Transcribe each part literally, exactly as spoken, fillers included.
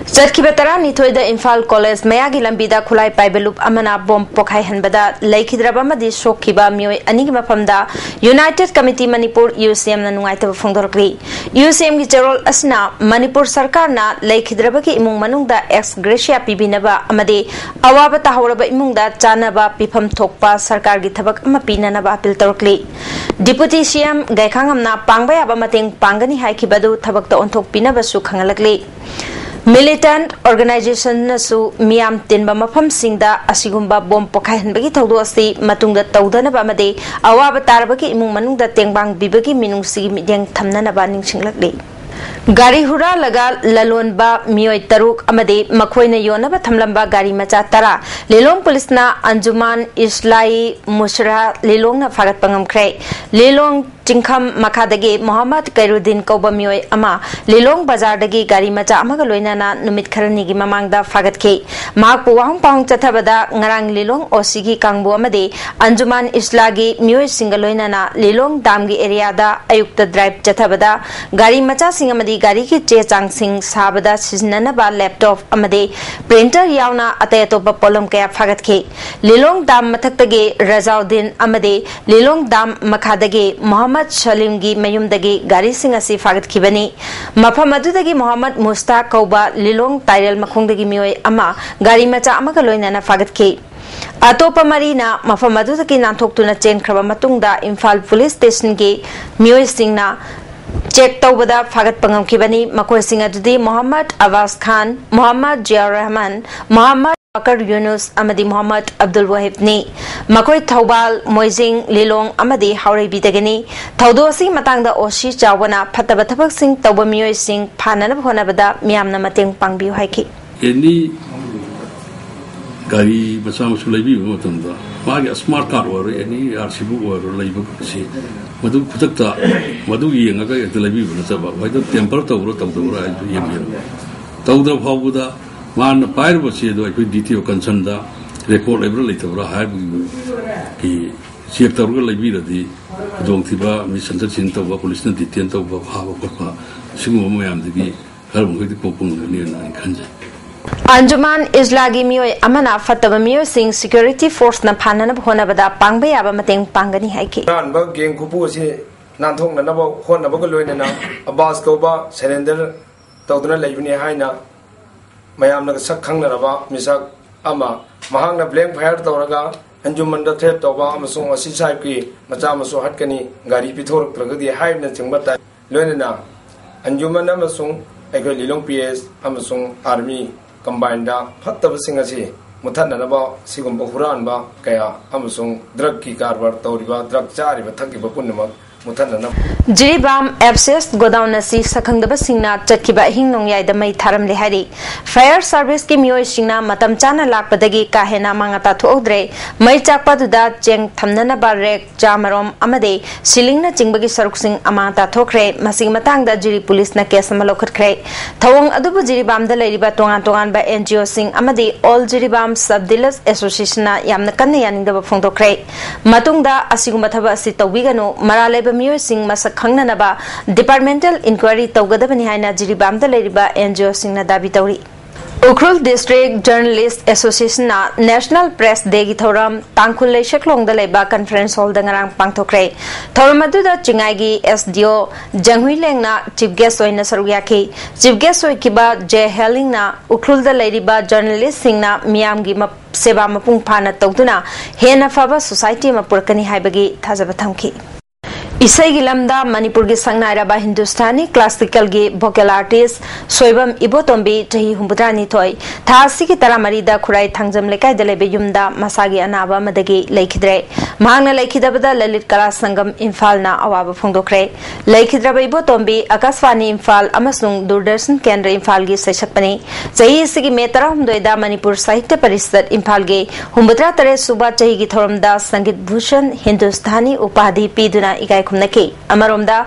ꯆꯠꯈꯤꯕ ꯇꯔꯥꯅꯤꯊꯣꯏꯗ ꯏꯝꯐꯥꯜ ꯀꯣꯂꯦꯖ ꯃꯌꯥꯒꯤ ꯂꯝꯕꯤꯗ ꯈꯨꯠꯂꯥꯏ ꯄꯥꯏꯕ ꯂꯨꯞ ꯑꯃꯅ ꯕꯣꯝ ꯄꯣꯈꯥꯏꯍꯟꯕꯗ ꯂꯩꯈꯤꯗ꯭ꯔꯕ ꯑꯃꯗꯤ ꯁꯣꯛꯈꯤꯕ ꯃꯤꯑꯣꯏ ꯑꯅꯤꯒꯤ ꯃꯐꯝꯗ United Committee ꯃꯅꯤꯄꯨꯔ, UCM ꯅ ꯅꯨꯡꯉꯥꯏꯇꯕ ꯐꯣꯡꯗꯣꯔꯛꯂꯤ꯫ UCM ꯒꯤ ꯆꯦꯔꯣꯜ ꯑꯁꯤꯅ ꯃꯅꯤꯄꯨꯔ ꯁꯔꯀꯥꯔꯅ ꯂꯩꯈꯤꯗ꯭ꯔꯕꯒꯤ ꯏꯃꯨꯡ ꯃꯅꯨꯡꯗ ex gratia ꯄꯤꯕꯤꯅꯕ ꯑꯃꯗꯤ ꯑꯋꯥꯕ ꯇꯥꯍꯧꯔꯕ ꯏꯃꯨꯡꯗ ꯆꯥꯅꯕ ꯄꯤꯐꯝ ꯊꯣꯛꯄ ꯁꯔꯀꯥꯔꯒꯤ ꯊꯕꯛ ꯑꯃ ꯄꯤꯅꯅꯕ appeal ꯇꯧꯔꯛꯂꯤ꯫ Deputy CM ꯒꯩꯈꯥꯉꯝꯅ ꯄꯥꯡꯕ ꯌꯥꯕ ꯃꯇꯦꯡ ꯄꯥꯡꯒꯅꯤ ꯍꯥꯏꯈꯤꯕ ꯑꯗꯨ ꯊꯕꯛꯇ ꯑꯣꯟꯊꯣꯛꯄꯤꯅꯕꯁꯨ ꯈꯪꯍꯜꯂꯛꯂꯤ꯫ Militant organization ꯅꯁꯨ ꯃꯤꯌꯥꯝ ꯇꯤꯟꯕ ꯃꯐꯝꯁꯤꯡꯗ ꯑꯁꯤꯒꯨꯝꯕ ꯕꯣꯝ ꯄꯣꯈꯥꯏꯍꯟꯕꯒꯤ ꯊꯧꯗꯣꯛ ꯑꯁꯤ ꯃꯇꯨꯡꯗ ꯇꯧꯗꯅꯕ ꯑꯃꯗꯤ ꯑꯋꯥꯕ ꯇꯥꯔꯕꯒꯤ ꯏꯃꯨꯡ ꯃꯅꯨꯡꯗ ꯇꯦꯡꯕꯥꯡ ꯄꯤꯕꯒꯤ ꯃꯤꯅꯨꯡꯁꯤꯒꯤ ꯃꯤꯠꯌꯦꯡ ꯊꯝꯅꯅꯕ ꯅꯤꯡꯁꯤꯡꯂꯛꯂꯤ꯫ ꯒꯥꯔꯤ ꯍꯨꯔꯥꯜꯂꯒ ꯂꯂꯣꯟꯕ ꯃꯤꯑꯣꯏ ꯇꯔꯨꯛ ꯑꯃꯗꯤ ꯃꯈꯣꯏꯅ ꯌꯣꯟꯅꯕ ꯊꯝꯂꯝꯕ ꯒꯥꯔꯤ ꯃꯆꯥ ꯇꯔꯥ ꯂꯤꯂꯣꯡ ꯄꯨꯂꯤꯁꯅ ꯑꯟꯖꯨꯃꯥꯟ ꯏꯁꯂꯥꯏ ꯃꯨꯁꯔꯥ ꯂꯤꯂꯣꯡꯅ ꯐꯥꯒꯠꯄ ꯉꯝꯈ꯭ꯔꯦ꯫ ꯂꯤꯂꯣꯡ ꯆꯤꯡꯈꯝ ꯃꯈꯥꯗꯒꯤ ꯃꯣꯍꯝꯃꯗ ꯀꯩꯔꯨꯗꯤꯟ ꯀꯧꯕ ꯃꯤꯑꯣꯏ ꯑꯃ ꯂꯤꯂꯣꯡ ꯕꯖꯥꯔꯗꯒꯤ ꯒꯥꯔꯤ ꯃꯆꯥ ꯑꯃꯒ ꯂꯣꯏꯅꯅ ꯅꯨꯃꯤꯠ ꯈꯔꯅꯤꯒꯤ ꯃꯃꯥꯡꯗ ꯐꯥꯒꯠꯈꯤ꯫ ꯃꯍꯥꯛꯄꯨ ꯋꯥꯍꯪ ꯄꯥꯎꯍꯪ ꯆꯠꯊꯕꯗ ꯉꯔꯥꯡ ꯂꯤꯂꯣꯡ OC ꯒꯤ ꯀꯥꯡꯕꯨ ꯑꯃꯗꯤ ꯑꯟꯖꯨꯃꯥꯟ ꯏꯁꯂꯥꯒꯤ ꯃꯤꯑꯣꯏꯁꯤꯡꯒ ꯂꯣꯏꯅꯅ ꯂꯤꯂꯣꯡ ꯗꯥꯝꯒꯤ areaꯗ ꯑꯌꯨꯛꯇ drive ꯆꯠꯊꯕꯗ ꯒꯥꯔꯤ ꯃꯆꯥꯁꯤꯡ ꯑꯃꯗꯤ ꯒꯥꯔꯤꯒꯤ ꯆꯦ ꯆꯥꯡꯁꯤꯡ ꯁꯥꯕꯗ ꯁꯤꯖꯤꯟꯅꯅꯕ laptop ꯑꯃꯗꯤ printer ꯌꯥꯎꯅ ꯑꯇꯩ ꯑꯇꯣꯞꯄ ꯄꯣꯠꯂꯝ ꯀꯌꯥ ꯐꯥꯒꯠꯈꯤ꯫ ꯂꯤꯂꯣꯡ ꯗꯥꯝ ꯃꯊꯛꯇꯒꯤ ꯔꯖꯥꯎꯗꯤꯟ ꯑꯃꯗꯤ ꯂꯤꯂꯣꯡ ꯗꯥꯝ ꯃꯈꯥꯗꯒꯤ ꯃꯣꯍꯝꯃꯗ ꯁꯂꯤꯝꯒꯤ ꯃꯌꯨꯝꯗꯒꯤ ꯒꯥꯔꯤꯁꯤꯡ ꯑꯁꯤ ꯐꯥꯒꯠꯈꯤꯕꯅꯤ꯫ ꯃꯐꯝ ꯑꯗꯨꯗꯒꯤ ꯃꯣꯍꯝꯃꯗ ꯃꯨꯁꯇꯥꯛ ꯀꯧꯕ ꯂꯤꯂꯣꯡ ꯇꯥꯏꯔꯦꯜ ꯃꯈꯣꯡꯗꯒꯤ ꯃꯤꯑꯣꯏ ꯑꯃ ꯒꯥꯔꯤ ꯃꯆꯥ ꯑꯃꯒ ꯂꯣꯏꯅꯅ ꯐꯥꯒꯠꯈꯤ꯫ ꯑꯇꯣꯞꯄ ꯃꯔꯤꯅ ꯃꯐꯝ ꯑꯗꯨꯗꯒꯤ ꯅꯥꯟꯊꯣꯛꯇꯨꯅ ꯆꯦꯟꯈ꯭ꯔꯕ ꯃꯇꯨꯡꯗ ꯏꯝꯐꯥꯜ ꯄꯨꯂꯤꯁ ꯁ꯭ꯇꯦꯁꯟꯒꯤ ꯃꯤꯑꯣꯏꯁꯤꯡꯅ check ꯇꯧꯕꯗ ꯐꯥꯒꯠꯄ ꯉꯝꯈꯤꯕꯅꯤ꯫ ꯃꯈꯣꯏꯁꯤꯡ ꯑꯗꯨꯗꯤ ꯃꯣꯍꯝꯃꯗ ꯑꯕꯥꯁ ꯈꯥꯟ, ꯃꯣꯍꯝꯃꯗ ꯖꯤꯌꯥꯎꯔ ꯔꯍꯃꯟ, ꯃꯣꯍꯝꯃꯗ ꯕꯀꯔ ꯌꯨꯅꯨꯁ ꯑꯃꯗꯤ ꯃꯣꯍꯝꯃꯗ ꯑꯕꯗꯨꯜ ꯋꯥꯍꯤꯕꯅꯤ꯫ ꯃꯈꯣꯏ ꯊꯧꯕꯥꯜ, ꯃꯣꯏꯖꯤꯡ, ꯂꯤꯂꯣꯡ ꯑꯃꯗꯤ ꯍꯥꯎꯔꯩꯕꯤꯗꯒꯤꯅꯤ꯫ ꯊꯧꯗꯣꯛ ꯑꯁꯤꯒꯤ ꯃꯇꯥꯡꯗ OC ꯆꯥꯎꯕꯅ ꯐꯠꯇꯕ ꯊꯕꯛꯁꯤꯡ ꯇꯧꯕ ꯃꯤꯑꯣꯏꯁꯤꯡ ꯐꯥꯅꯅꯕ ꯍꯣꯠꯅꯕꯗ ꯃꯤꯌꯥꯝꯅ ꯃꯇꯦꯡ ꯄꯥꯡꯕꯤꯌꯨ ꯍꯥꯏꯈꯤ꯫ Any ꯒꯥꯔꯤ ꯃꯆꯥ ꯃꯁꯨ ꯂꯩꯕꯤꯕ ꯃꯇꯝꯗ ꯃꯥꯒꯤ smart card ꯑꯣꯏꯔꯣ, any RC book ꯑꯣꯏꯔꯣ ꯂꯩꯕꯁꯤ ꯃꯗꯨ ꯈꯨꯗꯛꯇ ꯃꯗꯨ ꯌꯦꯡꯉꯒ ꯍꯦꯛꯇ ꯂꯩꯕꯤꯕ ꯅꯠꯇꯕ, ꯍꯣꯏꯗ tamper ꯇꯧꯕ꯭ꯔꯥ ꯇꯧꯗꯕ꯭ꯔꯥ ꯍꯥꯏꯕꯗꯨ ꯌꯦꯡꯕꯤꯔꯒ, ꯇꯧꯗ꯭ꯔ ꯐꯥꯎꯕꯗ ꯃꯥꯅ ꯄꯥꯏꯔꯤꯕꯁꯤ ꯑꯗꯣ ꯑꯩꯈꯣꯏ DTO concernꯗ record ꯂꯩꯕ꯭ꯔꯥ ꯂꯩꯇꯕ꯭ꯔꯥ ꯍꯥꯏꯕꯒꯤ check ꯇꯧꯔꯒ ꯂꯩꯕꯤꯔꯗꯤ ꯈꯨꯗꯣꯡꯊꯤꯕ, misunderstanding ꯇꯧꯕ, ꯄꯨꯂꯤꯁꯅ detain ꯇꯧꯕ, ꯐꯥꯕ ꯈꯣꯠꯄ, ꯁꯤꯒꯨꯝꯕ ꯃꯌꯥꯝꯗꯒꯤ ꯈꯔ ꯃꯈꯩꯗꯤ ꯀꯣꯛꯄ ꯉꯝꯒꯅꯤꯅ ꯑꯩ ꯈꯟꯖꯩ꯫ ꯑꯟꯖꯨꯃꯥꯟ ꯏꯖꯂꯥꯒꯤ ꯃꯤꯑꯣꯏ ꯑꯃꯅ ꯐꯠꯇꯕ ꯃꯤꯑꯣꯏꯁꯤꯡ ꯁꯦꯀ꯭ꯌꯨꯔꯤꯇꯤ ꯐꯣꯔꯁꯅ ꯐꯥꯅꯅꯕ ꯍꯣꯠꯅꯕꯗ ꯄꯥꯡꯕ ꯌꯥꯕ ꯃꯇꯦꯡ ꯄꯥꯡꯒꯅꯤ ꯍꯥꯏꯈꯤ꯫ ꯑꯔꯥꯟꯕ ꯒꯦꯡ ꯈꯨꯄꯨ ꯑꯁꯤ ꯅꯥꯟꯊꯣꯛꯅꯅꯕ ꯍꯣꯠꯅꯕꯒ ꯂꯣꯏꯅꯅ ꯑꯕꯥꯁ ꯀꯧꯕ ꯁꯔꯦꯟꯗꯔ ꯇꯧꯗꯨꯅ ꯂꯩꯕꯅꯤ ꯍꯥꯏꯅ ꯃꯌꯥꯝꯅ ꯁꯛ ꯈꯪꯅꯔꯕ ꯃꯤꯁꯛ ꯑꯃ, ꯃꯍꯥꯛꯅ ꯕ꯭ꯂꯦꯡ ꯐꯥꯌꯔ ꯇꯧꯔꯒ ꯑꯟꯖꯨꯃꯟꯗ ꯊ꯭ꯔꯦꯠ ꯇꯧꯕ ꯑꯃꯁꯨꯡ ꯑꯁꯤ ꯁꯥꯍꯤꯕꯀꯤ ꯃꯆꯥ ꯃꯁꯨ ꯍꯥꯠꯀꯅꯤ, ꯒꯥꯔꯤ ꯄꯤꯊꯣꯔꯛꯇ꯭ꯔꯒꯗꯤ ꯍꯥꯏꯕꯅꯆꯤꯡꯕ ꯇꯥꯏ꯫ ꯂꯣꯏꯅꯅ ꯑꯟꯖꯨꯃꯟ ꯑꯃꯁꯨꯡ ꯑꯩꯈꯣꯏ ꯂꯤꯂꯣꯡ ꯄꯤ ꯑꯦꯁ ꯑꯃꯁꯨꯡ ꯑꯥꯔꯃꯤ ꯀꯝꯕꯥꯏꯟꯗ ꯐꯠꯇꯕꯁꯤꯡ ꯑꯁꯤ ꯃꯨꯊꯠꯅꯅꯕ ꯁꯤꯒꯨꯝꯕ ꯍꯨꯔꯥꯟꯕ ꯀꯌꯥ ꯑꯃꯁꯨꯡ ꯗ꯭ꯔꯒꯀꯤ ꯀꯔꯕꯥꯔ ꯇꯧꯔꯤꯕ, ꯗ꯭ꯔꯒ ꯆꯥꯔꯤꯕ ꯊꯛꯂꯤꯕ ꯄꯨꯝꯅꯃꯛ ꯃꯨꯊꯠꯅꯅꯕ꯫ ꯖꯤꯔꯤꯕꯥꯝ ꯑꯦꯞꯁꯦꯁ ꯒꯣꯗꯥꯎꯟ ꯑꯁꯤ ꯁꯛꯈꯪꯗꯕꯁꯤꯡꯅ ꯆꯠꯈꯤꯕ ꯑꯍꯤꯡ ꯅꯣꯡꯌꯥꯏꯗ ꯃꯩ ꯊꯥꯔꯝꯂꯦ ꯍꯥꯏꯔꯤ꯫ ꯐꯥꯌꯔ ꯁꯥꯔꯚꯤꯁꯀꯤ ꯃꯤꯑꯣꯏꯁꯤꯡꯅ ꯃꯇꯝ ꯆꯥꯅ ꯂꯥꯛꯄꯗꯒꯤ ꯀꯥ ꯍꯦꯟꯅ ꯑꯃꯥꯡ ꯑꯇꯥ ꯊꯣꯛꯍꯧꯗ꯭ꯔꯦ꯫ ꯃꯩ ꯆꯥꯛꯄ ꯑꯗꯨꯗ ꯆꯦꯡ ꯊꯝꯅꯅꯕ ꯔꯦꯛ, ꯆꯥ ꯃꯔꯣꯝ ꯑꯃꯗꯤ ꯁꯤꯂꯤꯡꯅꯆꯤꯡꯕꯒꯤ ꯁꯔꯨꯛꯁꯤꯡ ꯑꯃꯥꯡ ꯑꯇꯥ ꯊꯣꯛꯈ꯭ꯔꯦ꯫ ꯃꯁꯤꯒꯤ ꯃꯇꯥꯡꯗ ꯖꯤꯔꯤ ꯄꯨꯂꯤꯁꯅ ꯀꯦꯁ ꯑꯃ ꯂꯧꯈꯠꯈ꯭ꯔꯦ꯫ ꯊꯧꯑꯣꯡ ꯑꯗꯨꯕꯨ ꯖꯤꯔꯤꯕꯥꯝꯗ ꯂꯩꯔꯤꯕ ꯇꯣꯉꯥꯟ ꯇꯣꯉꯥꯟꯕ ꯑꯦꯟ ꯖꯤ ꯑꯣꯁꯤꯡ ꯑꯃꯗꯤ ꯑꯣꯜ ꯖꯤꯔꯤꯕꯥꯝ ꯁꯕ ꯗꯤꯂꯔꯁ ꯑꯦꯁꯣꯁꯤꯌꯦꯁꯟꯅ ꯌꯥꯝꯅ ꯀꯟꯅ ꯌꯥꯅꯤꯡꯗꯕ ꯐꯣꯡꯗꯣꯛꯈ꯭ꯔꯦ꯫ ꯃꯇꯨꯡꯗ ꯑꯁꯤꯒꯨꯝꯕ ꯊꯕꯛ ꯑꯁꯤ ꯇꯧꯕꯤꯒꯅꯨ, ꯃꯔꯥꯜ ꯂꯩꯕ ꯃꯤꯑꯣꯏꯁꯤꯡ ꯃꯁꯛ ꯈꯪꯅꯅꯕ ꯗꯤꯄꯥꯔꯠꯃꯦꯟꯇꯦꯜ ꯏꯟꯀ꯭ꯋꯥꯏꯔꯤ ꯇꯧꯒꯗꯕꯅꯤ ꯍꯥꯏꯅ ꯖꯤꯔꯤꯕꯥꯝꯗ ꯂꯩꯔꯤꯕ ꯑꯦꯟ ꯖꯤ ꯑꯣꯁꯤꯡꯅ ꯗꯥꯕꯤ ꯇꯧꯔꯤ꯫ ꯎꯈ꯭ꯔꯨꯜ ꯗꯤꯁꯇ꯭ꯔꯤꯛ ꯖꯔꯅꯦꯂꯤꯁ ꯑꯦꯁꯣꯁꯤꯌꯦꯁꯟꯅ ꯅꯦꯁꯅꯦꯜ ꯄ꯭ꯔꯦꯁ ꯗꯦꯒꯤ ꯊꯧꯔꯝ ꯇꯥꯡꯈꯨꯜ ꯂꯩꯁꯦꯛꯂꯣꯡꯗ ꯂꯩꯕ ꯀꯟꯐꯔꯦꯟꯁ ꯍꯣꯜꯗ ꯉꯔꯥꯡ ꯄꯥꯡꯊꯣꯛꯈ꯭ꯔꯦ꯫ ꯊꯧꯔꯝ ꯑꯗꯨꯗ ꯆꯤꯡꯉꯥꯏꯒꯤ ꯑꯦꯁ ꯗꯤ ꯑꯣ ꯖꯪꯍꯨꯏꯂꯦꯡꯅ ꯆꯤꯐ ꯒꯦꯁ ꯑꯣꯏꯅ ꯁꯔꯨꯛ ꯌꯥꯈꯤ꯫ ꯆꯤꯐ ꯒꯦꯁ ꯑꯣꯏꯈꯤꯕ ꯖꯦ ꯍꯦꯂꯤꯡꯅ ꯎꯈ꯭ꯔꯨꯜꯗ ꯂꯩꯔꯤꯕ ꯖꯔꯅꯦꯂꯤꯁꯁꯤꯡꯅ ꯃꯤꯌꯥꯝꯒꯤ ꯃꯞ-, ꯁꯦꯕꯥ ꯃꯄꯨꯡ ꯐꯥꯅ ꯇꯧꯗꯨꯅ ꯍꯦꯟꯅ ꯐꯕ ꯁꯣꯁꯥꯏꯇꯤ ꯑꯃ ꯄꯨꯔꯛꯀꯅꯤ ꯍꯥꯏꯕꯒꯤ ꯊꯥꯖꯕ ꯊꯝꯈꯤ꯫ ꯏꯁꯩꯒꯤ ꯂꯝꯗ ꯃꯅꯤꯄꯨꯔꯒꯤ ꯁꯛꯅꯥꯏꯔꯕ ꯍꯤꯟꯗꯨꯁꯇꯥꯅꯤ ꯀ꯭ꯂꯥꯁꯤꯀꯦꯜꯒꯤ ꯚꯣꯀꯦꯜ ꯑꯥꯔꯇꯤꯁ ꯁꯣꯏꯕꯝ ꯏꯕꯣꯇꯣꯝꯕꯤ, ꯆꯍꯤ ꯍꯨꯝꯐꯨꯇꯔꯥꯅꯤꯊꯣꯏ, ꯊꯥ ꯑꯁꯤꯒꯤ ꯇꯔꯥꯃꯔꯤꯗ ꯈꯨꯔꯥꯏ ꯊꯥꯡꯖꯝ ꯂꯩꯀꯥꯏꯗ ꯂꯩꯕ ꯌꯨꯝꯗ ꯃꯁꯥꯒꯤ ꯑꯅꯥꯕ ꯑꯃꯗꯒꯤ ꯂꯩꯈꯤꯗ꯭ꯔꯦ꯫ ꯃꯍꯥꯛꯅ ꯂꯩꯈꯤꯗꯕꯗ ꯂꯂꯤꯠ ꯀꯂꯥ ꯁꯪꯒꯝ ꯏꯝꯐꯥꯜꯅ ꯑꯋꯥꯕ ꯐꯣꯡꯗꯣꯛꯈ꯭ꯔꯦ꯫ ꯂꯩꯈꯤꯗ꯭ꯔꯕ ꯏꯕꯣꯇꯣꯝꯕꯤ ꯑꯀꯥꯁꯕꯥꯅꯤ ꯏꯝꯐꯥꯜ ꯑꯃꯁꯨꯡ ꯗꯨꯔꯗꯔꯁꯟ ꯀꯦꯟꯗ꯭ꯔ ꯏꯝꯐꯥꯜꯒꯤ ꯁꯩꯁꯛꯄꯅꯤ꯫ ꯆꯍꯤ ꯑꯁꯤꯒꯤ ꯃꯦ ꯇꯔꯥꯍꯨꯝꯗꯣꯏꯗ ꯃꯅꯤꯄꯨꯔ ꯁꯥꯍꯤꯇ꯭ꯌ ꯄꯔꯤꯁꯠ ꯏꯝꯐꯥꯜꯒꯤ ꯍꯨꯝꯐꯨꯇꯔꯥ ꯇꯔꯦꯠ ꯁꯨꯕ ꯆꯍꯤꯒꯤ ꯊꯧꯔꯝꯗ ꯁꯪꯒꯤꯠ ꯚꯨꯁꯟ ꯍꯤꯟꯗꯨꯁꯇꯥꯅꯤ ꯎꯄꯥꯙꯤ ꯄꯤꯗꯨꯅ ꯏꯀꯥꯏ ꯈꯨꯝꯅꯈꯤ꯫ ꯑꯃꯔꯣꯝꯗ,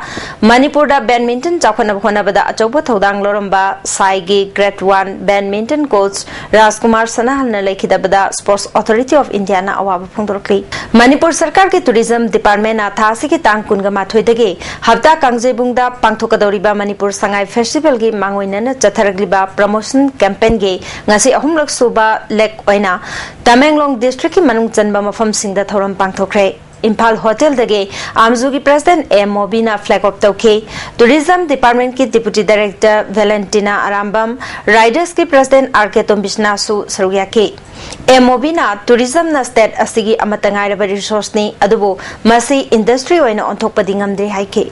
ꯃꯅꯤꯄꯨꯔꯗ ꯕꯦꯗꯃꯤꯟꯇꯟ ꯆꯥꯎꯈꯠꯅꯕ ꯍꯣꯠꯅꯕꯗ ꯑꯆꯧꯕ ꯊꯧꯗꯥꯡ ꯂꯧꯔꯝꯕ ꯁꯥꯏꯒꯤ grade one badminton coach Rajkumar ꯁꯅꯥꯍꯜꯅ ꯂꯩꯈꯤꯗꯕꯗ Sports Authority of Indiaꯅ ꯑꯋꯥꯕ ꯐꯣꯡꯗꯣꯔꯛꯂꯤ꯫ ꯃꯅꯤꯄꯨꯔ ꯁꯔꯀꯥꯔꯒꯤ ꯇꯨꯔꯤꯖꯝ ꯗꯤꯄꯥꯔꯠꯃꯦꯟꯅ ꯊꯥ ꯑꯁꯤꯒꯤ ꯇꯥꯡ ꯀꯨꯟꯒ ꯃꯥꯊꯣꯏꯗꯒꯤ ꯍꯞꯇꯥ ꯀꯥꯡꯖꯩꯕꯨꯡꯗ ꯄꯥꯡꯊꯣꯛꯀꯗꯧꯔꯤꯕ ꯃꯅꯤꯄꯨꯔ ꯁꯉꯥꯏ ꯐꯦꯁꯇꯤꯚꯦꯜꯒꯤ ꯃꯥꯡꯑꯣꯏꯅꯅ ꯆꯠꯊꯔꯛꯂꯤꯕ ꯄ꯭ꯔꯃꯣꯁꯟ ꯀꯦꯝꯄꯦꯟꯒꯤ ꯉꯁꯤ ꯑꯍꯨꯝꯂꯛ ꯁꯨꯕ ꯂꯦꯒ ꯑꯣꯏꯅ ꯇꯃꯦꯡꯂꯣꯡ ꯗꯤꯁꯇ꯭ꯔꯤꯛꯀꯤ ꯃꯅꯨꯡ ꯆꯟꯕ ꯃꯐꯝꯁꯤꯡꯗ ꯊꯧꯔꯝ ꯄꯥꯡꯊꯣꯛꯈ꯭ꯔꯦ꯫ ꯏꯝꯐꯥꯜ ꯍꯣꯇꯦꯜꯗꯒꯤ ꯑꯥꯝꯖꯨꯒꯤ ꯄ꯭ꯔꯁꯤꯗꯦꯟ ꯑꯦ ꯃꯣꯕꯤꯅ ꯐ꯭ꯂꯦꯒ ꯑꯣꯐ ꯇꯧꯈꯤ꯫ ꯇꯨꯔꯤꯖꯝ ꯗꯤꯄꯥꯔꯠꯃꯦꯟꯠꯀꯤ ꯗꯤꯄꯨꯇꯤ ꯗꯥꯏꯔꯦꯛꯇꯔ ꯚꯦꯂꯦꯟꯇꯤꯅꯥ ꯑꯔꯥꯝꯕꯝ, ꯔꯥꯏꯗꯔꯁꯀꯤ ꯄ꯭ꯔꯁꯤꯗꯦꯟ ꯑꯥꯔ ꯀꯦ ꯇꯣꯝꯕꯤꯁꯅꯥꯁꯨ ꯁꯔꯨꯛ ꯌꯥꯈꯤ꯫ ꯑꯦ ꯃꯣꯕꯤꯅ ꯇꯨꯔꯤꯖꯝꯅ ꯁ꯭ꯇꯦꯠ ꯑꯁꯤꯒꯤ ꯑꯃꯠꯇ ꯉꯥꯏꯔꯕ ꯔꯤꯁꯣꯔꯁꯅꯤ, ꯑꯗꯨꯕꯨ ꯃꯁꯤ ꯏꯟꯗꯁꯇ꯭ꯔꯤ ꯑꯣꯏꯅ ꯑꯣꯟꯊꯣꯛꯄꯗꯤ ꯉꯝꯗ꯭ꯔꯤ ꯍꯥꯏꯈꯤ꯫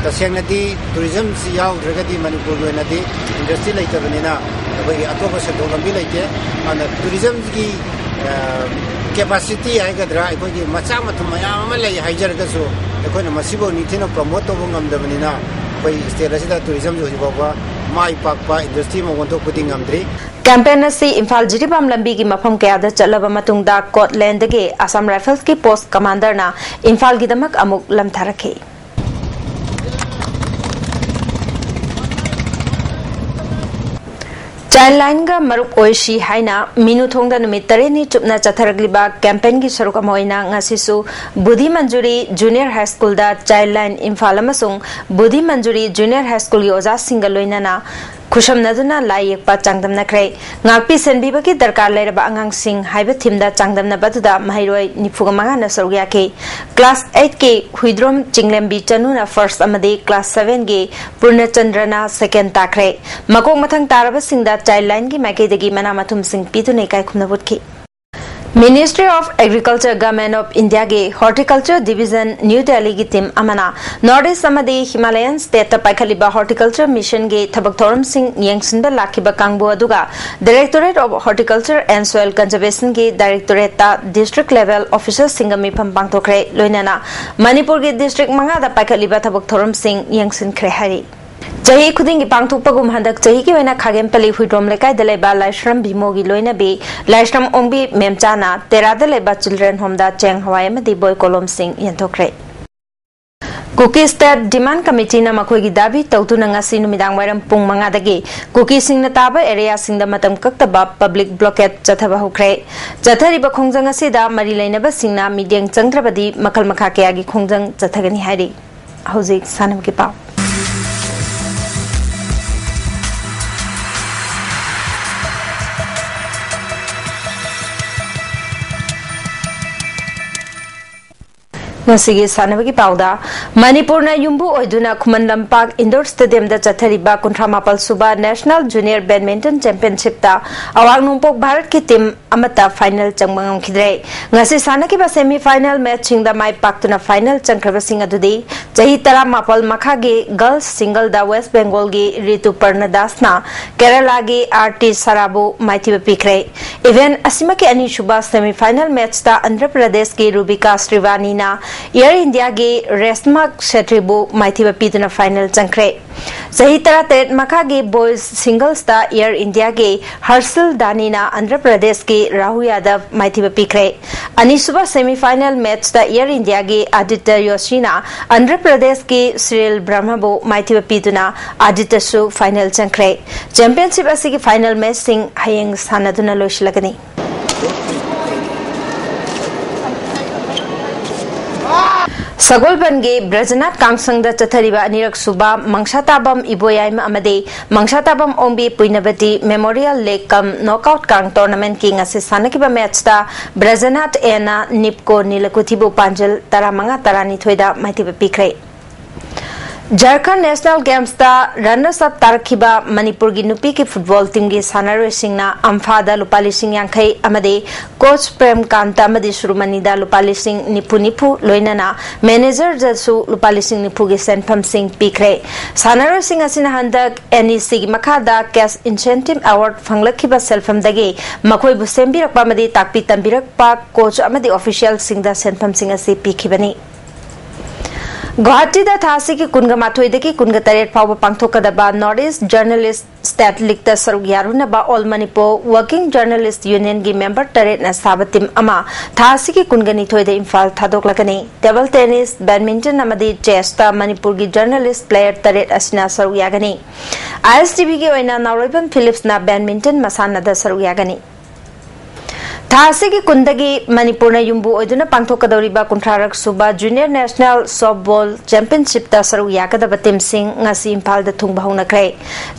ꯇꯁꯦꯡꯅꯗꯤ ꯇꯨꯔꯤꯖꯝꯁꯤ ꯌꯥꯎꯗ꯭ꯔꯒꯗꯤ ꯃꯅꯤꯄꯨꯔꯒꯤ ꯑꯣꯏꯅꯗꯤ ꯏꯟꯗꯁꯇ꯭ꯔꯤ ꯂꯩꯇꯕꯅꯤꯅ ꯑꯩꯈꯣꯏꯒꯤ ꯑꯇꯣꯞꯄ ꯁꯦꯟꯊꯣꯛ ꯂꯝꯕꯤ ꯂꯩꯇꯦ꯫ ꯑꯗꯨꯅ ꯇꯨꯔꯤꯖꯝꯒꯤ ꯀꯦꯄꯥꯁꯤꯇꯤ ꯍꯥꯏꯒꯗ꯭ꯔꯥ, ꯑꯩꯈꯣꯏꯒꯤ ꯃꯆꯥ ꯃꯊꯨꯝ ꯃꯌꯥꯝ ꯑꯃ ꯂꯩ ꯍꯥꯏꯖꯔꯒꯁꯨ, ꯑꯩꯈꯣꯏꯅ ꯃꯁꯤꯕꯨ ꯅꯤꯡꯊꯤꯅ ꯄ꯭ꯔꯃꯣꯠ ꯇꯧꯕ ꯉꯝꯗꯕꯅꯤꯅ ꯑꯩꯈꯣꯏ ꯁ꯭ꯇꯦꯠ ꯑꯁꯤꯗ ꯇꯨꯔꯤꯖꯝꯁꯤ ꯍꯧꯖꯤꯛ ꯐꯥꯎꯕ ꯃꯥꯏ ꯄꯥꯛꯄ ꯏꯟꯗꯁꯇ꯭ꯔꯤ ꯑꯃ ꯑꯣꯟꯊꯣꯛꯄꯗꯤ ꯉꯝꯗ꯭ꯔꯤ꯫ ꯀꯦꯝꯄꯦꯟ ꯑꯁꯤ ꯏꯝꯐꯥꯜ ꯖꯤꯔꯤꯕꯥꯝ ꯂꯝꯕꯤꯒꯤ ꯃꯐꯝ ꯀꯌꯥꯗ ꯆꯠꯂꯕ ꯃꯇꯨꯡꯗ ꯀꯣꯠꯂꯦꯟꯗꯒꯤ ꯑꯁꯥꯝ ꯔꯥꯏꯐꯜꯁꯀꯤ ꯄꯣꯁ ꯀꯃꯥꯟꯗꯔꯅ ꯏꯝꯐꯥꯜꯒꯤꯗꯃꯛ ꯑꯃꯨꯛ ꯂꯝꯊꯥꯔꯛꯈꯤ꯫ ꯆꯥꯏꯜ ꯂꯥꯏꯟꯒ ꯃꯔꯨꯞ ꯑꯣꯏꯁꯤ ꯍꯥꯏꯅ ꯃꯤꯅꯨ ꯊꯣꯡꯗ ꯅꯨꯃꯤꯠ ꯇꯔꯦꯠꯅꯤ ꯆꯨꯞꯅ ꯆꯠꯊꯔꯛꯂꯤꯕ ꯀꯦꯝꯄꯦꯟꯒꯤ ꯁꯔꯨꯛ ꯑꯃ ꯑꯣꯏꯅ ꯉꯁꯤꯁꯨ ꯕꯨꯙꯤ ꯃꯟꯖꯨꯔꯤ ꯖꯨꯅꯤꯌꯔ ꯍꯥꯏ ꯁ꯭ꯀꯨꯜꯗ ꯆꯥꯏꯜ ꯂꯥꯏꯟ ꯏꯝꯐꯥꯜ ꯑꯃꯁꯨꯡ ꯕꯨꯙꯤ ꯃꯟꯖꯨꯔꯤ ꯖꯨꯅꯤꯌꯔ ꯍꯥꯏ ꯁ꯭ꯀꯨꯜꯒꯤ ꯑꯣꯖꯥꯁꯤꯡꯒ ꯂꯣꯏꯅꯅ ꯈꯨꯠꯁꯝꯅꯗꯨꯅ ꯂꯥꯏ ꯌꯦꯛꯄ ꯆꯥꯡꯗꯝꯅꯈ꯭ꯔꯦ꯫ ꯉꯥꯛꯄꯤ ꯁꯦꯟꯕꯤꯕꯒꯤ ꯗꯔꯀꯥꯔ ꯂꯩꯔꯕ ꯑꯉꯥꯡꯁꯤꯡ ꯍꯥꯏꯕ ꯊꯤꯝꯗ ꯆꯥꯡꯗꯝꯅꯕ ꯑꯗꯨꯗ ꯃꯍꯩꯔꯣꯏ ꯅꯤꯐꯨꯒ ꯃꯉꯥꯅ ꯁꯔꯨꯛ ꯌꯥꯈꯤ꯫ ꯀ꯭ꯂꯥꯁ ꯑꯩꯠꯀꯤ ꯍꯨꯏꯗ꯭ꯔꯣꯝ ꯆꯤꯡꯂꯦꯝꯕꯤ ꯆꯅꯨꯅ ꯐꯥꯔꯁ ꯑꯃꯗꯤ ꯀ꯭ꯂꯥꯁ ꯁꯚꯦꯟꯒꯤ ꯄꯨꯔꯅꯆꯟꯗ꯭ꯔꯅ ꯁꯦꯀꯦꯟ ꯇꯥꯈ꯭ꯔꯦ꯫ ꯃꯀꯣꯛ ꯃꯊꯪ ꯇꯥꯔꯕꯁꯤꯡꯗ ꯆꯥꯏꯜ ꯂꯥꯏꯟꯒꯤ ꯃꯥꯏꯀꯩꯗꯒꯤ ꯃꯅꯥ ꯃꯊꯨꯝꯁꯤꯡ ꯄꯤꯗꯨꯅ ꯏꯀꯥꯏ ꯈꯨꯝꯅꯕ ꯎꯠꯈꯤ꯫ Ministry of Agriculture, Government of Indiaꯒꯤ Horticulture Division, New Delhiꯒꯤ team ꯑꯃꯅ North East ꯑꯃꯗꯤ Himalayan stateꯇ ꯄꯥꯏꯈꯠꯂꯤꯕ Horticulture Missionꯒꯤ ꯊꯕꯛ ꯊꯧꯔꯝꯁꯤꯡ ꯌꯦꯡꯁꯤꯟꯕ ꯂꯥꯛꯈꯤꯕ ꯀꯥꯡꯕꯨ ꯑꯗꯨꯒ Directorate of Horticulture and Soil Conservationꯒꯤ directorateꯇ district level officerꯁꯤꯡꯒ ꯃꯤꯐꯝ ꯄꯥꯡꯊꯣꯛꯈ꯭ꯔꯦ꯫ ꯂꯣꯏꯅꯅ ꯃꯅꯤꯄꯨꯔꯒꯤ district ꯃꯉꯥꯗ ꯄꯥꯏꯈꯠꯂꯤꯕ ꯊꯕꯛ ꯊꯧꯔꯝꯁꯤꯡ ꯌꯦꯡꯁꯤꯟꯈ꯭ꯔꯦ ꯍꯥꯏꯔꯤ꯫ ꯆꯍꯤ ꯈꯨꯗꯤꯡꯒꯤ ꯄꯥꯡꯊꯣꯛꯄꯒꯨꯝ ꯍꯟꯗꯛ ꯆꯍꯤꯒꯤ ꯑꯣꯏꯅ ꯈꯥꯒꯦꯝꯄꯜꯂꯤ ꯍꯨꯏꯗ꯭ꯔꯣꯝ ꯂꯩꯀꯥꯏꯗ ꯂꯩꯕ ꯂꯥꯏꯁ꯭ꯔꯝ ꯚꯤꯃꯣꯒꯤ ꯂꯣꯏꯅꯕꯤ ꯂꯥꯏꯁ꯭ꯔꯝ ꯑꯣꯡꯕꯤ ꯃꯦꯝꯆꯥꯅ ꯇꯦꯔꯥꯗ ꯂꯩꯕ Children Homeꯗ ꯆꯦꯡ ꯍꯋꯥꯏ ꯑꯃꯗꯤ ꯕꯣꯏ ꯀꯣꯂꯣꯝꯁꯤꯡ ꯌꯦꯟꯊꯣꯛꯈ꯭ꯔꯦ꯫ Kuki State Demand Committeeꯅ ꯃꯈꯣꯏꯒꯤ ꯗꯥꯕꯤ ꯇꯧꯗꯨꯅ ꯉꯁꯤ ꯅꯨꯃꯤꯗꯥꯡ ꯋꯥꯏꯔꯝ ꯄꯨꯡ ꯃꯉꯥꯗꯒꯤ ꯀꯨꯀꯤꯁꯤꯡꯅ ꯇꯥꯕ ꯑꯦꯔꯤꯌꯥꯁꯤꯡꯗ ꯃꯇꯝ ꯀꯛꯇꯕ ꯄꯕ꯭ꯂꯤꯛ ꯕ꯭ꯂꯣꯀꯦꯠ ꯆꯠꯊꯕ ꯍꯧꯈ꯭ꯔꯦ꯫ ꯆꯠꯊꯔꯤꯕ ꯈꯣꯡꯖꯪ ꯑꯁꯤꯗ ꯃꯔꯤ ꯂꯩꯅꯕꯁꯤꯡꯅ ꯃꯤꯠꯌꯦꯡ ꯆꯪꯗ꯭ꯔꯕꯗꯤ ꯃꯈꯜ ꯃꯈꯥ ꯀꯌꯥꯒꯤ ꯈꯣꯡꯖꯪ ꯆꯠꯊꯒꯅꯤ ꯍꯥꯏꯔꯤ꯫ ꯍꯧꯖꯤꯛ ꯁꯥꯟꯅꯕꯒꯤ ꯄꯥꯎ꯫ ꯉꯁꯤꯒꯤ ꯁꯥꯟꯅꯕꯒꯤ ꯄꯥꯎꯗ, ꯃꯅꯤꯄꯨꯔꯅ ꯌꯨꯝꯕꯨ ꯑꯣꯏꯗꯨꯅ ꯈꯨꯃꯟ ꯂꯝꯄꯥꯛ ꯏꯟꯗꯣꯔ ꯁ꯭ꯇꯦꯗꯤꯌꯝꯗ ꯆꯠꯊꯔꯤꯕ ꯀꯨꯟꯊ꯭ꯔꯥ ꯃꯥꯄꯜ ꯁꯨꯕ ꯅꯦꯁꯅꯦꯜ ꯖꯨꯅꯤꯌꯔ ꯕꯦꯗꯃꯤꯟꯇꯟ ꯆꯦꯝꯄꯤꯌꯟꯁꯤꯞꯇ ꯑꯋꯥꯡ ꯅꯣꯡꯄꯣꯛ ꯚꯥꯔꯠꯀꯤ ꯇꯤꯝ ꯑꯃꯠꯇ ꯐꯥꯏꯅꯦꯜ ꯆꯪꯕ ꯉꯝꯈꯤꯗ꯭ꯔꯦ꯫ ꯉꯁꯤ ꯁꯥꯟꯅꯈꯤꯕ ꯁꯦꯃꯤ ꯐꯥꯏꯅꯦꯜ ꯃꯦꯆꯁꯤꯡꯗ ꯃꯥꯏ ꯄꯥꯛꯇꯨꯅ ꯐꯥꯏꯅꯦꯜ ꯆꯪꯈ꯭ꯔꯕꯁꯤꯡ ꯑꯗꯨꯗꯤ ꯆꯍꯤ ꯇꯔꯥꯃꯥꯄꯜ ꯃꯈꯥꯒꯤ ꯒꯔꯜꯁ ꯁꯤꯡꯒꯜꯗ ꯋꯦꯁ ꯕꯦꯡꯒꯣꯜꯒꯤ ꯔꯤꯇꯨꯄꯔꯅ ꯗꯥꯁꯅ ꯀꯦꯔꯂꯥꯒꯤ ꯑꯥꯔ ꯇꯤ ꯁꯥꯔꯥꯕꯨ ꯃꯥꯏꯊꯤꯕ ꯄꯤꯈ꯭ꯔꯦ꯫ ꯏꯚꯦꯟꯠ ꯑꯁꯤꯃꯛꯀꯤ ꯑꯅꯤꯁꯨꯕ ꯁꯦꯃꯤ ꯐꯥꯏꯅꯦꯜ ꯃꯦꯆꯇ ꯑꯟꯙ꯭ꯔ ꯄ꯭ꯔꯗꯦꯁꯀꯤ ꯔꯨꯕꯤꯀꯥ ꯁ꯭ꯔꯤꯋꯥꯅꯤꯅ ꯑꯦꯌꯔ ꯏꯟꯗꯤꯌꯥꯒꯤ ꯔꯦꯁꯃꯥ ꯁꯦꯇ꯭ꯔꯤꯕꯨ ꯃꯥꯏꯊꯤꯕ ꯄꯤꯗꯨꯅ ꯐꯥꯏꯅꯦꯜ ꯆꯪꯈ꯭ꯔꯦ꯫ ꯆꯍꯤ ꯇꯔꯥꯇꯔꯦꯠ ꯃꯈꯥꯒꯤ ꯕꯣꯏꯁ ꯁꯤꯡꯒꯜꯁꯇ ꯑꯦꯌꯔ ꯏꯟꯗꯤꯌꯥꯒꯤ ꯍꯔꯁꯤꯜ ꯗꯥꯅꯤꯅ ꯑꯟꯙ꯭ꯔ ꯄ꯭ꯔꯗꯦꯁꯀꯤ ꯔꯥꯍꯨ ꯌꯥꯗꯕ ꯃꯥꯏꯊꯤꯕ ꯄꯤꯈ꯭ꯔꯦ꯫ ꯑꯅꯤꯁꯨꯕ ꯁꯦꯃꯤ ꯐꯥꯏꯅꯦꯜ ꯃꯦꯆꯇ ꯑꯦꯌꯔ ꯏꯟꯗꯤꯌꯥꯒꯤ ꯑꯥꯗꯤꯇ꯭ꯌ ꯌꯣꯁꯤꯅ ꯑꯟꯙ꯭ꯔ ꯄ꯭ꯔꯗꯦꯁꯀꯤ ꯁ꯭ꯔꯤꯜ ꯕ꯭ꯔꯍ꯭ꯃꯕꯨ ꯃꯥꯏꯊꯤꯕ ꯄꯤꯗꯨꯅ ꯑꯥꯗꯤꯇ꯭ꯌꯁꯨ ꯐꯥꯏꯅꯦꯜ ꯆꯪꯈ꯭ꯔꯦ꯫ ꯆꯦꯝꯄꯤꯌꯟꯁꯤꯞ ꯑꯁꯤꯒꯤ ꯐꯥꯏꯅꯦꯜ ꯃꯦꯆꯁꯤꯡ ꯍꯌꯦꯡ ꯁꯥꯟꯅꯗꯨꯅ ꯂꯣꯏꯁꯤꯜꯂꯒꯅꯤ꯫ ꯁꯒꯣꯜꯕꯟꯒꯤ ꯕ꯭ꯔꯖꯅꯥꯊ ꯀꯥꯡꯁꯪꯗ ꯆꯠꯊꯔꯤꯕ ꯑꯅꯤꯔꯛ ꯁꯨꯕ ꯃꯪꯁꯥꯇꯥꯕꯝ ꯏꯕꯣꯌꯥꯏꯃ ꯑꯃꯗꯤ ꯃꯪꯁꯥꯇꯥꯕꯝ ꯑꯣꯡꯕꯤ ꯄꯨꯏꯅꯕꯇꯤ ꯃꯦꯃꯣꯔꯤꯌꯜ ꯂꯤꯒ ꯀꯝ ꯅꯣꯛꯑꯥꯎꯠ ꯀꯥꯡ ꯇꯣꯔꯅꯥꯃꯦꯟꯠꯀꯤ ꯉꯁꯤ ꯁꯥꯟꯅꯈꯤꯕ ꯃꯦꯆꯇ ꯕ꯭ꯔꯖꯅꯥꯊ ꯑꯦꯅ ꯅꯤꯞꯀꯣ ꯅꯤꯂꯀꯨꯊꯤꯕꯨ ꯄꯥꯟꯖꯜ ꯇꯔꯥꯃꯉꯥ ꯇꯔꯥꯅꯤꯊꯣꯏꯗ ꯃꯥꯏꯊꯤꯕ ꯄꯤꯈ꯭ꯔꯦ꯫ ꯖꯔꯈꯟ ꯅꯦꯁꯅꯦꯜ ꯒꯦꯝꯁꯇ ꯔꯟꯅꯔꯁ ꯑꯞ ꯇꯥꯔꯛꯈꯤꯕ ꯃꯅꯤꯄꯨꯔꯒꯤ ꯅꯨꯄꯤꯒꯤ ꯐꯨꯠꯕꯣꯜ ꯇꯤꯝꯒꯤ ꯁꯥꯟꯅꯔꯣꯏꯁꯤꯡꯅ ꯑꯝꯐꯥꯗ ꯂꯨꯄꯥ ꯂꯤꯁꯤꯡ ꯌꯥꯡꯈꯩ ꯑꯃꯗꯤ ꯀꯣꯆ ꯄ꯭ꯔꯦꯝꯀꯥꯟꯇ ꯑꯃꯗꯤ ꯁꯨꯔꯨꯃꯅꯤꯗ ꯂꯨꯄꯥ ꯂꯤꯁꯤꯡ ꯅꯤꯐꯨ ꯅꯤꯐꯨ, ꯂꯣꯏꯅꯅ ꯃꯦꯅꯦꯖꯔꯗꯁꯨ ꯂꯨꯄꯥ ꯂꯤꯁꯤꯡ ꯅꯤꯐꯨꯒꯤ ꯁꯦꯟꯐꯝꯁꯤꯡ ꯄꯤꯈ꯭ꯔꯦ꯫ ꯁꯥꯟꯅꯔꯣꯏꯁꯤꯡ ꯑꯁꯤꯅ ꯍꯟꯗꯛ ꯑꯦꯟ ꯏ ꯁꯤꯒꯤ ꯃꯈꯥꯗ ꯀꯦꯁ ꯏꯟꯁꯦꯟꯇꯤꯚ ꯑꯦꯋꯥꯔꯗ ꯐꯪꯂꯛꯈꯤꯕ ꯁꯦꯜꯐꯝꯗꯒꯤ ꯃꯈꯣꯏꯕꯨ ꯁꯦꯝꯕꯤꯔꯛꯄ ꯑꯃꯗꯤ ꯇꯥꯛꯄꯤ ꯇꯝꯕꯤꯔꯛꯄ ꯀꯣꯆ ꯑꯃꯗꯤ ꯑꯣꯐꯤꯁꯤꯌꯦꯜꯁꯤꯡꯗ ꯁꯦꯟꯐꯝꯁꯤꯡ ꯑꯁꯤ ꯄꯤꯈꯤꯕꯅꯤ꯫ ꯒꯨꯋꯥꯍꯥꯇꯤꯗ ꯊꯥ ꯑꯁꯤꯒꯤ ꯀꯨꯟꯒ ꯃꯥꯊꯣꯏꯗꯒꯤ ꯀꯨꯟꯒ ꯇꯔꯦꯠ ꯐꯥꯎꯕ ꯄꯥꯡꯊꯣꯛꯀꯗꯕ North East Journalist State Leagueꯇ ꯁꯔꯨꯛ ꯌꯥꯔꯨꯅꯕ All Manipur Working Journalist Unionꯒꯤ member ꯇꯔꯦꯠꯅ ꯁꯥꯕ team ꯑꯃ ꯊꯥ ꯑꯁꯤꯒꯤ ꯀꯨꯟꯒ ꯅꯤꯊꯣꯏꯗ ꯏꯝꯐꯥꯜ ꯊꯥꯗꯣꯛꯂꯒꯅꯤ꯫ Table tennis, badminton ꯑꯃꯗꯤ chessꯇ ꯃꯅꯤꯄꯨꯔꯒꯤ journalist player ꯇꯔꯦꯠ ꯑꯁꯤꯅ ꯁꯔꯨꯛ ꯌꯥꯒꯅꯤ꯫ ISTVꯒꯤ ꯑꯣꯏꯅ ꯅꯥꯎꯔꯣꯏꯕꯝ ꯐꯤꯂꯤꯞꯁꯅ badminton ꯃꯁꯥꯟꯅꯗ ꯁꯔꯨꯛ ꯌꯥꯒꯅꯤ꯫ ꯊꯥ ꯑꯁꯤꯒꯤ ꯀꯨꯟꯗꯒꯤ ꯃꯅꯤꯄꯨꯔꯅ ꯌꯨꯝꯕꯨ ꯑꯣꯏꯗꯨꯅ ꯄꯥꯡꯊꯣꯛꯀꯗꯧꯔꯤꯕ ꯀꯨꯟꯊ꯭ꯔꯥꯔꯛ ꯁꯨꯕ Junior National Softball Championshipꯇ ꯁꯔꯨꯛ ꯌꯥꯒꯗꯕ teamꯁꯤꯡ ꯉꯁꯤ ꯏꯝꯐꯥꯜꯗ ꯊꯨꯡꯕ ꯍꯧꯅꯈ꯭ꯔꯦ꯫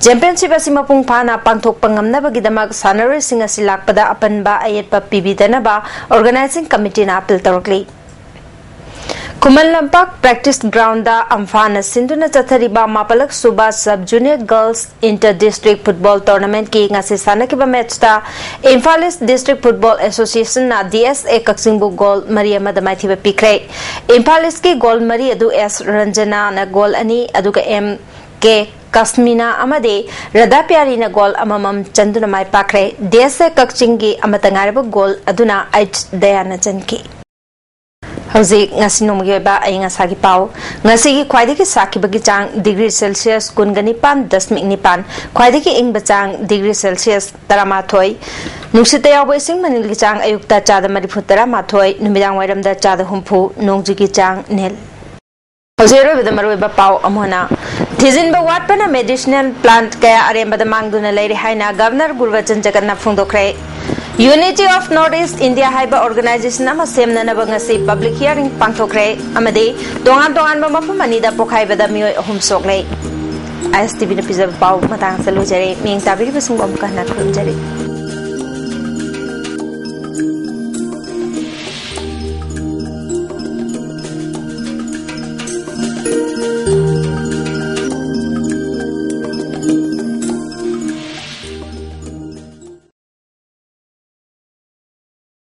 Championship ꯑꯁꯤ ꯃꯄꯨꯡ ꯐꯥꯅ ꯄꯥꯡꯊꯣꯛꯄ ꯉꯝꯅꯕꯒꯤꯗꯃꯛ ꯁꯥꯟꯅꯔꯣꯏꯁꯤꯡ ꯑꯁꯤ ꯂꯥꯛꯄꯗ ꯑꯄꯟꯕ ꯑꯌꯦꯠꯄ ꯄꯤꯕꯤꯗꯅꯕ Organising Committeeꯅ appeal ꯇꯧꯔꯛꯂꯤ꯫ Khuman Lampak practice groundꯗ ꯑꯝꯐꯥꯅ ꯁꯤꯟꯗꯨꯅ ꯆꯠꯊꯔꯤꯕ ꯃꯥꯄꯜꯂꯛ ꯁꯨꯕ Sub Junior Girls Inter District Football Tournamentꯀꯤ ꯉꯁꯤ ꯁꯥꯟꯅꯈꯤꯕ matchꯇ Imphal East District Football Associationꯅ DSA ꯀꯛꯆꯤꯡꯕꯨ goal ꯃꯔꯤ ꯑꯃꯗ ꯃꯥꯏꯊꯤꯕ ꯄꯤꯈ꯭ꯔꯦ꯫ Imphal Eastꯀꯤ goal ꯃꯔꯤ ꯑꯗꯨ S ꯔꯟꯖꯅꯥꯅ goal ꯑꯅꯤ, ꯑꯗꯨꯒ M K ꯀꯁꯃꯤꯅꯥ ꯑꯃꯗꯤ ꯔꯥꯙꯥ ꯄ꯭ꯌꯥꯔꯤꯅ goal ꯑꯃꯃꯝ ꯆꯟꯗꯨꯅ ꯃꯥꯏ ꯄꯥꯛꯈ꯭ꯔꯦ꯫ DSA ꯀꯛꯆꯤꯡꯒꯤ ꯑꯃꯠꯇ ꯉꯥꯏꯔꯕ goal ꯑꯗꯨꯅ H ꯗꯌꯥꯅ ꯆꯟꯈꯤ꯫ ꯍꯧꯖꯤꯛ ꯉꯁꯤ ꯅꯣꯡꯃꯒꯤ ꯑꯣꯏꯕ ꯑꯏꯪ ꯑꯁꯥꯒꯤ ꯄꯥꯎ꯫ ꯉꯁꯤꯒꯤ ꯈ꯭ꯋꯥꯏꯗꯒꯤ ꯁꯥꯈꯤꯕꯒꯤ ꯆꯥꯡ degree Celsius ꯀꯨꯟꯒ ꯅꯤꯄꯥꯟ ꯗꯁꯃꯤꯛ ꯅꯤꯄꯥꯟ, ꯈ꯭ꯋꯥꯏꯗꯒꯤ ꯏꯪꯕ ꯆꯥꯡ degree Celsius ꯇꯔꯥꯃꯥꯊꯣꯏ, ꯅꯨꯡꯁꯤꯠꯇ ꯌꯥꯎꯕ ꯏꯁꯤꯡ ꯃꯅꯤꯜꯒꯤ ꯆꯥꯡ ꯑꯌꯨꯛꯇ ꯆꯥꯗ ꯃꯔꯤꯐꯨ ꯇꯔꯥꯃꯥꯊꯣꯏ, ꯅꯨꯃꯤꯗꯥꯡ ꯋꯥꯏꯔꯝꯗ ꯆꯥꯗ ꯍꯨꯝꯐꯨ, ꯅꯣꯡꯖꯨꯒꯤ ꯆꯥꯡ nil꯫ ꯍꯧꯖꯤꯛ ꯑꯔꯣꯏꯕꯗ ꯃꯔꯨꯑꯣꯏꯕ ꯄꯥꯎ ꯑꯃꯨꯛ ꯍꯟꯅ꯫ ꯊꯤꯖꯤꯟꯕ ꯋꯥꯠꯄꯅ medicinal plant ꯀꯌꯥ ꯑꯔꯦꯝꯕꯗ ꯃꯥꯡꯗꯨꯅ ꯂꯩꯔꯦ ꯍꯥꯏꯅ Governor ꯒꯨꯔꯕꯆꯟ ꯖꯒꯠꯅ ꯐꯣꯡꯗꯣꯛꯈ꯭ꯔꯦ꯫ Unity of North East India ꯍꯥꯏꯕ organisation ꯑꯃ ꯁꯦꯝꯅꯅꯕ ꯉꯁꯤ public hearing ꯄꯥꯡꯊꯣꯛꯈ꯭ꯔꯦ ꯑꯃꯗꯤ ꯇꯣꯉꯥꯟ ꯇꯣꯉꯥꯟꯕ ꯃꯐꯝ ꯑꯅꯤꯗ ꯄꯣꯈꯥꯏꯕꯗ ꯃꯤꯑꯣꯏ ꯑꯍꯨꯝ ꯁꯣꯛꯂꯦ꯫ ISTVꯅ ꯄꯤꯖꯕ ꯄꯥꯎ ꯃꯇꯥꯡ ꯑꯁꯤꯗ ꯂꯣꯏꯖꯔꯦ꯫ ꯃꯤꯠꯌꯦꯡ ꯇꯥꯕꯤꯔꯤꯕꯁꯤꯡꯕꯨ ꯑꯃꯨꯛꯀ ꯍꯟꯅ ꯈꯨꯔꯨꯝꯖꯔꯤ꯫